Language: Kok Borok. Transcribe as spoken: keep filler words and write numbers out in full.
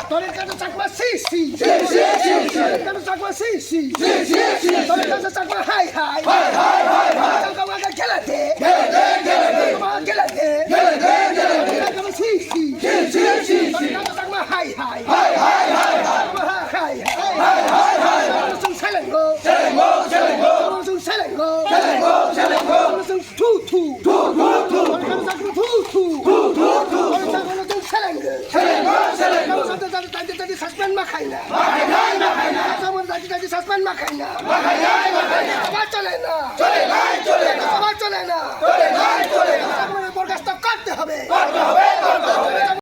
Tore kato chakma si si. Si, si, si, si. Tore kato chakma si si. Si, si, si, si. Tore kato chakma hai hai. Hai, hai, hai, hai. Chakma waka gela de. Gela de, gela de. Chakma gela de. Gela de, gela de. Tore kato si si. Si, si, si, si. Tore kato chakma hai hai. Hai, hai, hai, hai. Chakma hai hai. Hai, hai, hai, hai. Chakma sung selengo. Selengo, selengo. Chakma sung selengo. Selengo, selengo. Chakma sung Thu, thu. Thu, thu, thu. Orkar sakno thu, thu. Thu, thu, thu. Orkar sakno chwng selengdi. Selengdi, selengdi. Orkar sakno jati, jati, jati suspend ma khaina. Ma khainai, ma khainai. Orkar sakno jati, jati suspend ma khaina. Ma khainai, ma khainai. Sabha chole na. Chole nai, chole nai. Sabha chole na. Chole nai, chole nai. Orkar sakno bordasto korte hobe. Korte hobe.